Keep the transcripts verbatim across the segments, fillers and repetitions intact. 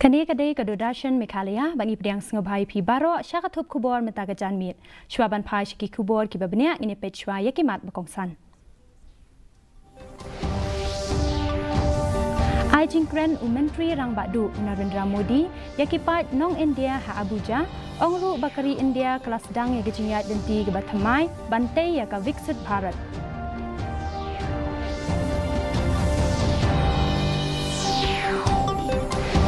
Kane ka dei ka Doordarshan Meghalaya, ba ngi pdiang sngewbha ïa phi baroh sha ka thup khubor mynta ka janmiet. Shuwa ban phai sha ki khubor kiba bniah, ngin ïa peit shuwa ïa ki mat ba kongsan. Ai jingkren u Myntri Rangbah Duh u Narendra Modi ïa ki paid nong India ha Abuja, ong ruh ba ka ri India ka la sdang ïa ka jingïaid lynti kaba thymmai ban tei ïa ka Viksit Bharat.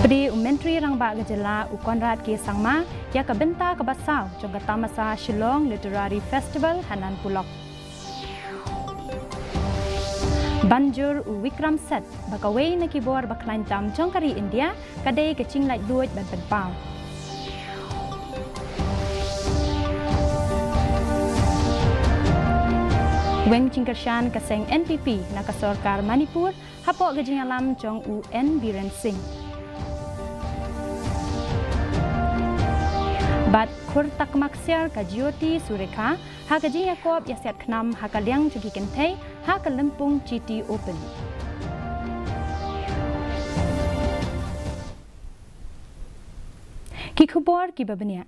Pdiang u Myntri Rangbah ka Jylla u Conrad K Sangma ïa ka bynta kaba saw jong ka tamasa Shillong Literary Festival ha Nan Pulok. Ban jur u Vikram Seth ba kawei na ki bor ba khlaiñ tam jong ka ri India ka dei ka jinglaitluid ban pynpaw. Weng jingkyrshan ka seng N P P na ka sorkar Manipur hapoh ka jingïalam jong u N Biren Singh. Bad khur takma ksiar ka Jyoti Surekha ha ka jingïakop ïasiat khnam ha ka liang jong ki kynthei ha ka lympung G T Open. Ki khubor kiba bniah.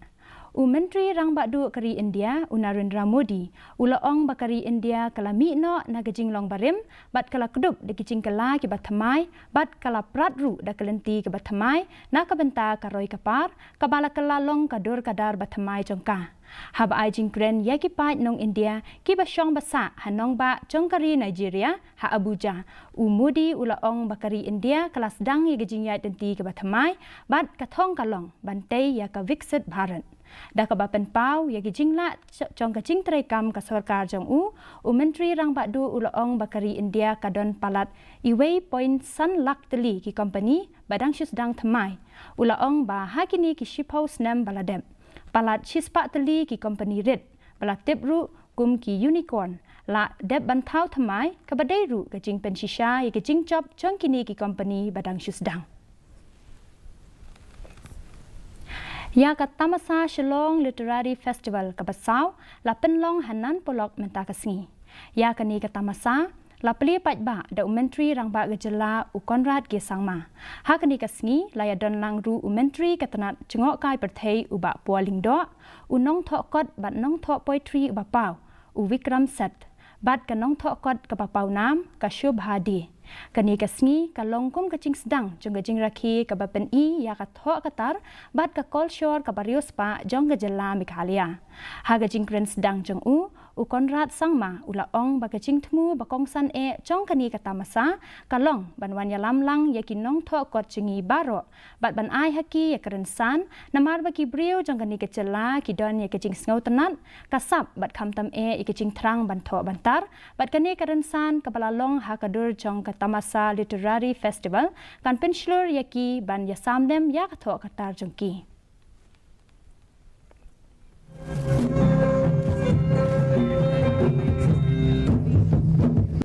U Myntri Rangbah Duh ka ri India u Narendra Modi u la ong ba ka ri India ka la mih noh na ka jinglong barim bad ka la kdup da ki jingkylla kiba thymmai bad ka la prat ruh da ka lynti kaba thymmai na ka bynta ka roi ka par kaba la kylla long ka dur ka dar ba thymmai jong ka. Haba ai jingkren ïa ki paid nong India kiba shong ba sah ha nongbah jong ka ri Nigeria ha Abuja, u Modi u la ong ba ka ri India ka la sdang ïa ka jingïaid lynti kaba thymmai bad ka thong ka long ban tei ïa ka Viksit Bharat. Da kaba pynpaw ïa ka jinglah jong ka jingtreikam ka sorkar jong u, u Myntri Rangbah Duh u la ong ba ka ri India ka don palat uwei point san lak tylli ki kompani ba dang shu sdang thymmai. U la ong ba ha kine ki shiphew snem ba la dep, palat shispah tylli ki kompani rit ba la tip ruh kum ki unicorn la dep ban thaw thymmai, kaba dei ruh ka jingpynshisha ïa ka jingjop jong kine ki kompani ba dang shu sdang. Ïa ka tamasa Shillong Literary Festival kaba saw la pynlong ha Nan Pulok mynta ka sngi. Ïa kane ka tamasa la plie paidbah da u Myntri Rangbah ka Jylla u Conrad K Sangma. Ha kane ka sngi la ïadon lang ruh u Myntri ka tnat jngohkai pyrthei u Bah Paul Lyngdoh, u nongthoh kot bad nongthoh poetry uba paw u Vikram Seth bad ka nongthoh kot kaba paw nam ka Shobha Dey. Kane ka sngi ka long kum ka jingsdang jong ka jingrakhe kaba pyni ïa ka thoh ka tar bad ka kolshor kaba riewspah jong ka jylla Meghalaya. Ha ka jingkren sdang jong u, u Conrad Sangma u la ong ba ka jingthmu ba kongsan eh jong kane ka tamasa ka long ban wan ïalam lang ïa ki nongthoh kot jong ngi baroh bad ban ai ha ki ïa ka rynsan, namar ba ki briew jong kane ka jylla ki don ïa ka jingsngewtynnat, ka sap bad khamtam eh ïa ka jingthrang ban thoh ban tar, bad kane ka rynsan kaba la long ha ka dur jong ka Tamasa Literary Festival kan pynshlur ïa ki ban ïasam lem ïa ka thoh ka tar jong ki.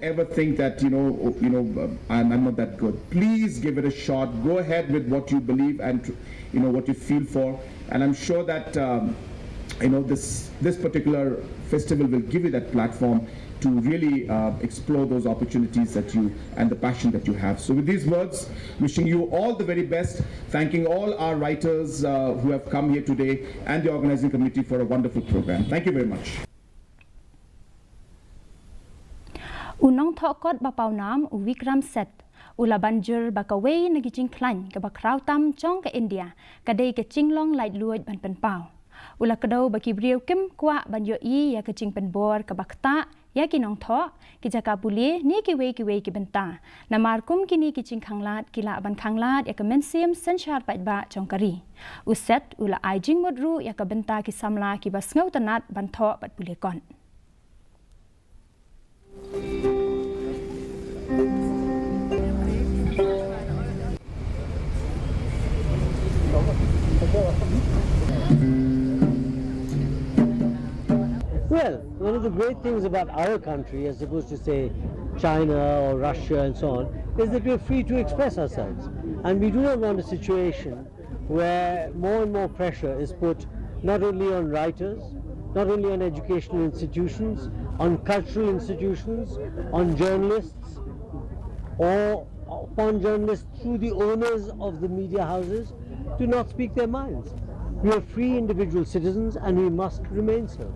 Ever think that, you know, you know, uh, I'm, I'm not that good. Please give it a shot. Go ahead with what you believe and, you know, what you feel for. And I'm sure that, um, you know, this this particular festival will give you that platform to really uh, explore those opportunities that you and the passion that you have. So, with these words, wishing you all the very best. Thanking all our writers uh, who have come here today and the organizing committee for a wonderful program. Thank you very much. U nongthoh kot ba pawnam u Vikram Seth u la ban jur ba kawei na ki jingkhlaiñ kaba khraw tam jong ka India ka dei ka jinglong laitluid ban pynpaw. U la kdew ba ki briew kim kwah ban ïohi ïa ka jingpynbor kaba ktah ïa ki nongthoh, ki jaka pule ne kiwei kiwei ki bynta. Namar kum kine ki jingkhanglad ki lah ban khanglad ïa ka mynsiem synshar paidbah jong ka ri. U Seth u la ai jingmut ruh ïa ka bynta ki samla kiba sngewtynnat ban thoh bad pule kot. Well, one of the great things about our country, as opposed to, say, China or Russia and so on, is that we're free to express ourselves. And we do not want a situation where more and more pressure is put not only on writers, not only on educational institutions, on cultural institutions, on journalists, or upon journalists through the owners of the media houses, do not speak their minds. We are free individual citizens and we must remain so.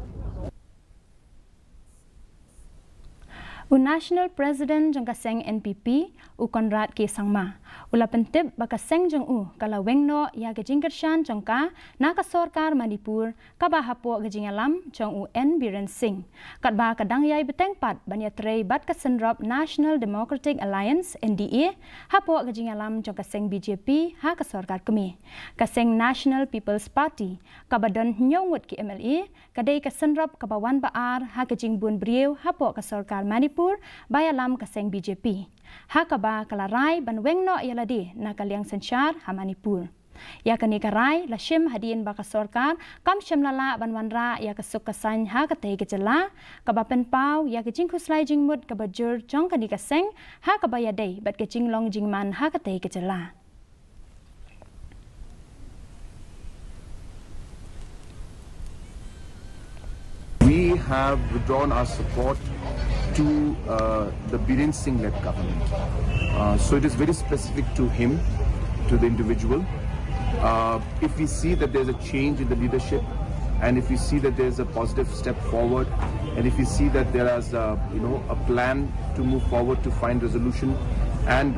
U National President jong ka seng N P P, u Conrad K Sangma, u la pyntip ba ka seng jong u ka la weng noh ïa ka jingkyrshan jong ka na ka sorkar Manipur, kaba hapoh ka jingïalam jong u N Biren Singh, katba ka dang ïai bteng pat ban ïatrei bad ka synrop National Democratic Alliance, N D A, hapoh ka jingïalam jong ka seng B J P ha ka sorkar kmie. Ka seng National People's Party, kaba don hynñiew ngut ki M L A, ka dei ka synrop kaba wan ba ar ha ka jingbun briew hapoh ka sorkar Manipur ba ïalam ka seng B J P, ha kaba ka la rai ban weng noh ïa lade na ka liang synshar ha Manipur. Ïa kane ka rai la shim hadien ba ka sorkar kam shym la lah ban wanrah ïa ka suk ka saiñ ha katei ka jylla, kaba pynpaw ïa ka jingkhuslai jingmut kaba jur jong kane ka seng ha kaba ïadei bad ka jinglong jingman ha katei ka jylla. We have withdrawn our support to uh, the Biren Singh led government. Uh, so it is very specific to him, to the individual. Uh, if we see that there's a change in the leadership, and if we see that there's a positive step forward, and if we see that there is a, you know, a plan to move forward to find resolution, and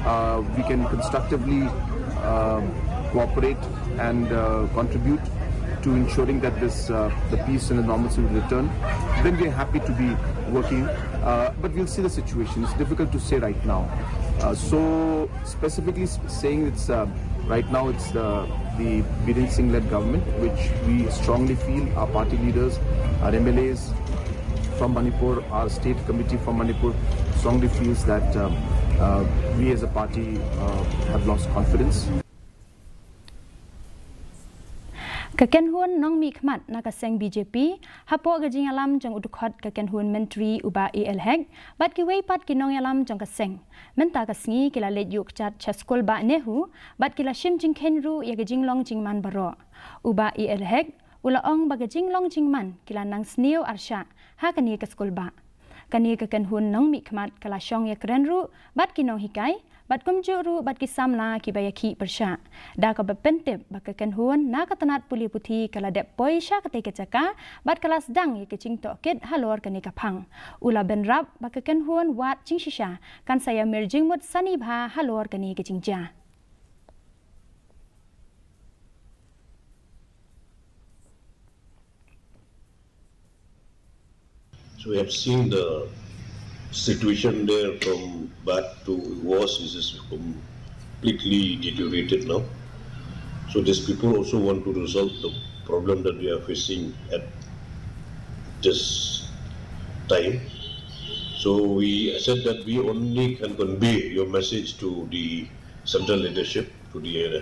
uh, we can constructively um, cooperate and uh, contribute to ensuring that this uh, the peace and the normalcy will return, then we are happy to be working. Uh, but we'll see the situation. It's difficult to say right now. Uh, so specifically s- saying it's uh, right now it's the the Biren Singh led government, which we strongly feel our party leaders, our M L As from Manipur, our state committee from Manipur strongly feels that um, uh, we as a party uh, have lost confidence. Ka kynhun nongmihkhmat na ka seng B J P hapoh ka jingïalam jong u dkhot ka kynhun myntri u Bah A L Hek bad kiwei pat ki nongïalam jong ka seng mynta ka sngi ki la leit ïuh kjat sha skul bah NEHU bad ki la shim jingkheiñ ruh ïa ka jinglong jingman baroh. U Bah A L Hek u la ong ba ka jinglong jingman ki la nang sniew arshah ha kane ka skul bah. Kane ka kynhun nongmihkhmat ka la shong ïakren ruh bad ki nonghikai bad kumjuh ruh bad ki samla kiba ïakhih pyrshah da kaba pyntip ba ka kynhun na ka tnat pule puthi ka la dep poi sha katei ka jaka bad ka la sdang ïa ka jingtohkit halor kane ka phang. U la bynrap ba ka kynhun wad jingshisha kan sa ïamir jingmut sani bha halor kane ka jingjia. So we have seen the situation there from bad to worse. It is completely deteriorated now. So these people also want to resolve the problem that we are facing at this time. So we said that we only can convey your message to the central leadership, to the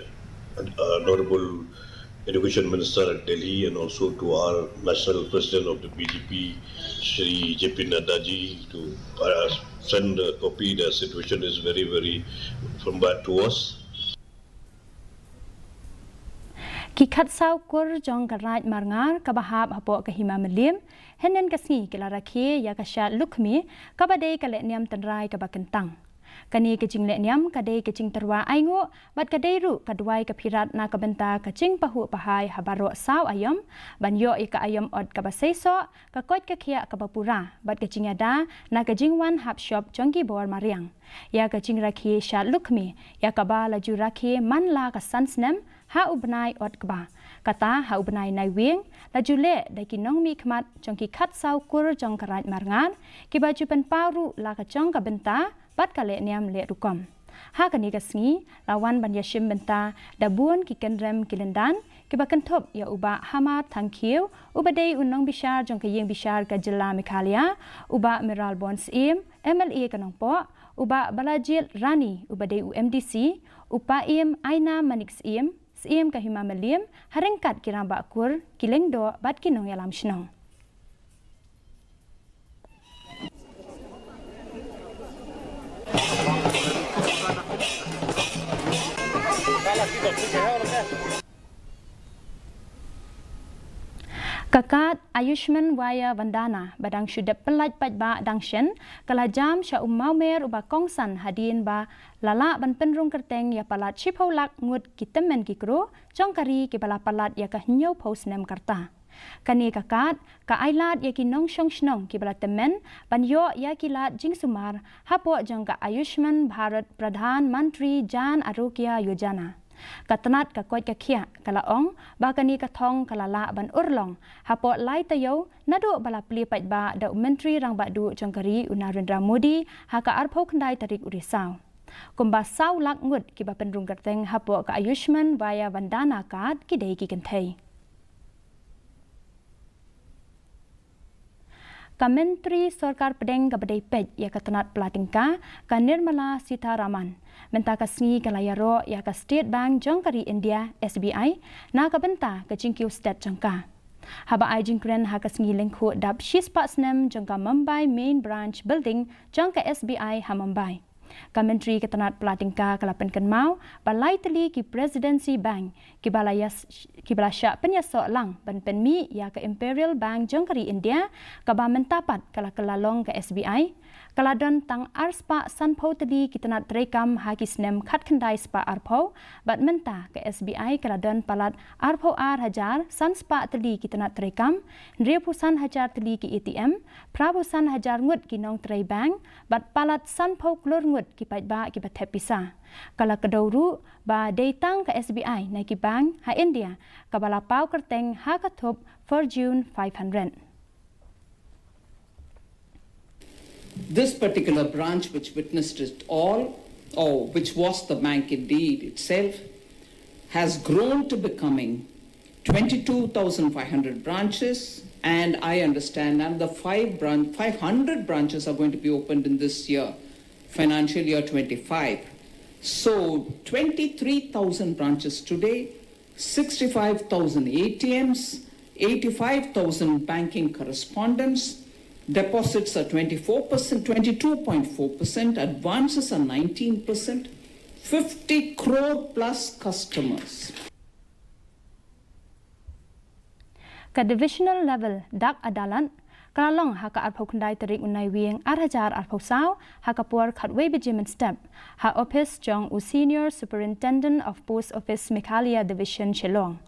uh, uh, honorable education minister at Delhi and also to our national president of the B J P, Shri J P Nadda ji, to uh, send a copy. The situation is very, very from bad to worse. Ki khatsaw kur jong ka Raid Marngar kaba hap hapoh ka Hima Mylliem hynnin ka sngi ki la rakhe ïa ka Shad Lukhmi kaba dei ka lehniam tynrai kaba kyntang. Kane ka jinglehniam ka dei ka jingtyrwa ainguh bad ka dei ruh ka duwai ka phirat na ka bynta ka jingpahuh pahai ha baroh saw aïom ban ïoh ïa ka aïom ot kaba seisoh, ka koit ka khiah kaba pura bad ka jingïada na ka jingwan hap shop jong ki bor mariang. Ïa ka jingrakhe Shad Lukhmi ïa kaba la ju rakhe man la ka san snem ha u bnai Ot Kba. Kata ha u bnai Naiwieng la ju leh da ki nongmihkhmat jong ki khatsaw kur jong ka Raid Marngar kiba ju pynpaw ruh la ka jong ka bynta bad ka lehniam leh rukom. Ha kane ka sngi la wan ban ïashim bynta da bun ki kynrem ki lyndan kiba kynthup ïa u Bah Hamar Thangkhiew uba dei u nongbishar jong ka ïing bishar ka jylla Meghalaya, u Bah Mayralborn Syiem, M L A ka Nongpoh, u Bah Balajied Rani uba dei u M D C, u Paiem Ainam Manik Syiem, Syiem ka Hima Mylliem, ha ryngkat ki rangbah kur, ki lyngdoh bad ki nongïalam shnong. Ka kad Ayushman Vaya Vandana ba dang shu dep pyllait paidbah dang shen, ka la jam sha u mawmer uba kongsan hadien ba la lah ban pynrung kyrteng ïa palat shiphew lak ngut ki tymmen ki kro jong ka ri kiba la palat ïa ka hynñiewphew snem ka rta. Kane ka kad ka ailad ïa ki nongshong shnong kiba la tymmen ban ïoh ïa ki lad jingsumar hapoh jong ka Ayushman Bharat Pradhan Mantri Jan Arogya Yojana. Ka tnat ka koit ka khiah ka la ong ba kane ka thong ka la lah ban urlong hapoh lai taïew naduh ba la plie paidbah da u Myntri Rangbah Duh jong ka ri u Narendra Modi ha ka arphew khyndai tarik u Risaw. Kumba saw lak ngut kiba pynrung kyrteng hapoh ka Ayushman Vaya Vandana kad ki dei ki kynthei. Ka Myntri Sorkar Pdeng kaba dei peit ïa ka tnat pla tyngka, ka Nirmala Sitharaman, mynta ka sngi ka la ïaroh ïa ka State Bank jong ka ri India, S B I, na ka bynta ka jingkiew stet jong ka. Haba ai jingkren ha ka sngi lyngkhuh dap shispah snem jong ka Mumbai Main Branch Building jong ka S B I ha Mumbai, ka Myntri ka tnat pla tyngka ka la pynkynmaw ba lai tylli ki Presidency Bank kiba la ïas-, kiba la shah pynïasoh lang ban pynmih ïa ka Imperial Bank jong ka ri India, kaba mynta pat ka la kylla long ka S B I, ka la don tang arspah sanphew tylli ki tnat treikam ha ki snem khatkhyndai spah arphew, bad mynta ka S B I ka la don palat arphew ar hajar sanspah tylli ki tnat treikam, hynriewphew san hajar tylli ki A T M, phraphew san hajar ngut ki nongtrei bank, bad palat sanphew klur ngut ki paidbah kiba thep pisa. Ka la kdew ruh ba dei tang ka S B I na ki bank ha India kaba la paw kyrteng ha ka thup Fortune five hundred. This particular branch, which witnessed it all, or which was the bank indeed itself, has grown to becoming twenty-two thousand five hundred branches, and I understand another five branch, five hundred branches are going to be opened in this year, financial year twenty-five. So twenty-three thousand branches today, sixty-five thousand A T Ms, eighty-five thousand banking correspondents, deposits are twenty-four percent, twenty-two point four percent, advances are nineteen percent, fifty crore plus customers. Ka Divisional Level Dak Adalat ka la long ha ka arphew khyndai tarik u Naiwieng ar hajar arphew saw ha ka por khatwei baje mynstep ha ophis jong u Senior Superintendent of Post Office Meghalaya Division, Shillong.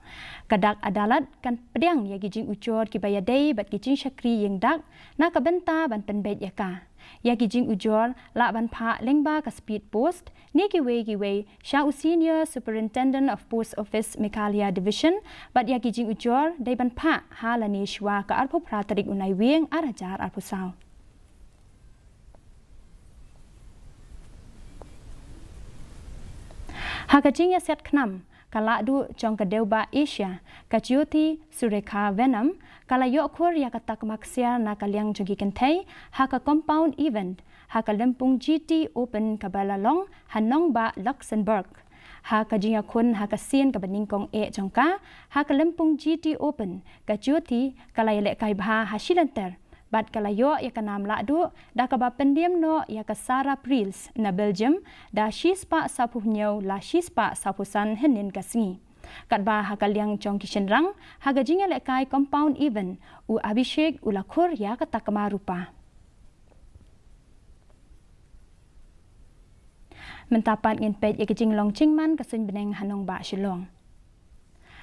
Ka Dak Adalat kan pdiang ïa ki jingujor kiba ïadei bad ki jingshakri ïing dak na ka bynta ban pynbeit ïa ka, ïa ki jingujor lah ban phah lyngba ka speed post ne kiwei kiwei sha u Senior Superintendent of Post Office Meghalaya Division, bad ïa ki jingujor dei ban phah ha lane shuwa ka arphew phra tarik u Naiwieng ar hajar arphew saw. Ha ka jingïasiat khnam, ka lahduh jong ka dewbah Asia, ka Jyoti Surekha Venom, ka la ïoh khur ïa ka takma ksiar na ka liang jong ki kynthei ha ka compound event ha ka lympung G T Open kaba la long ha nongbah Luxembourg. Ha ka jingïakhun ha ka sien kaba nyngkong eh jong ka ha ka lympung G T Open, ka Jyoti ka la ïalehkai bha ha shi lynter bad ka la ïoh ïa ka nam lahduh da kaba pyndiam noh ïa ka Sarah Preels na Belgium da shispah sawphew hynñiew la shispah sawphew san hynnin ka sngi. Katba ha ka liang jong ki shynrang, ha ka jingïalehkai compound event, u Abhishek u la khur ïa ka takma rupa. Mynta pat ngin peit ïa ka jinglong jingman ka suiñ bneng ha nongbah Shillong.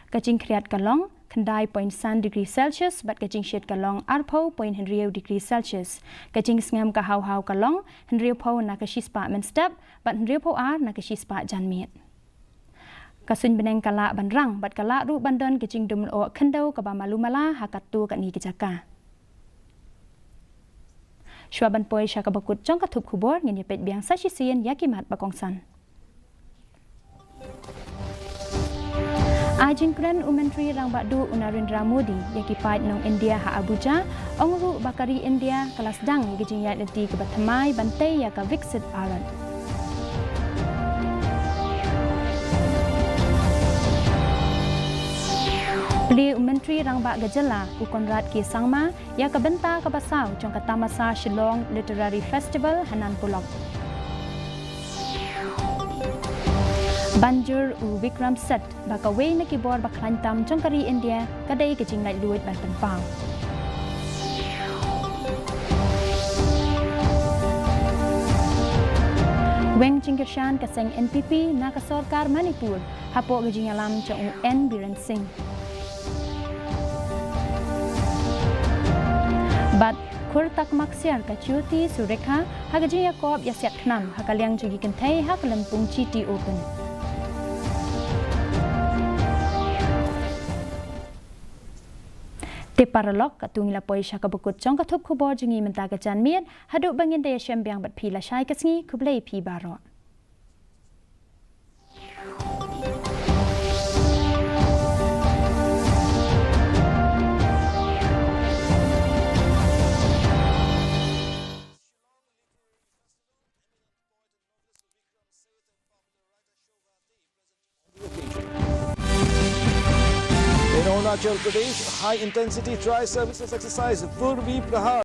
Ka jingkhriat ka long khyndai point san degree Celsius bad ka jingshit ka long arphew point hynriew degree Celsius. Ka jingsngem ka haw haw ka long hynriewphew na ka shispah mynstep bad hynriewphew ar na ka shispah janmiet. Ka suiñ bneng ka lah ban rang bad ka lah ruh ban don ka jingdum lyoh khyndew kaba malu mala ha katto katne ki jaka. Shuwa ban poi sha kaba kut jong ka thup khubor, ngin ïa peit biang sa shisien ïa ki mat ba kongsan. Ai jingkren u Myntri Rangbah Duh u Narendra Modi ïa ki paid nong India ha Abuja, ong ruh ba ka ri India ka la sdang ïa ka jingïaid lynti kaba thymmai ban tei ïa ka Viksit Bharat. Plie u Myntri Rangbah ka jylla u Conrad K Sangma ïa ka bynta kaba saw jong ka tamasa Shillong Literary Festival ha Nan Polok. Pan jur u Vikram Seth ba kawei na ki bor ba khlaiñ tam jong ka ri India ka dei ka jinglaitluid ban pynpaw. Weng jingkyrshan ka seng N P P na ka sorkar Manipur hapoh ka jingïalam jong u N Biren Singh. Bad Khur Takmak Siar ka Jyoti Surekha ha ka jingïakop ïasiat khnam ha ka liang jong ki kynthei ha ka lympung G T Open. Te paralok, katto ngi la poi sha kaba kut jong ka thup khubor jong ngi mynta ka janmiet, haduh ba ngin da ïashem biang bad phi lashai ka sngi, khublei phi baroh. In Arunachal Pradesh, high intensity tri services exercise Purvi Prahar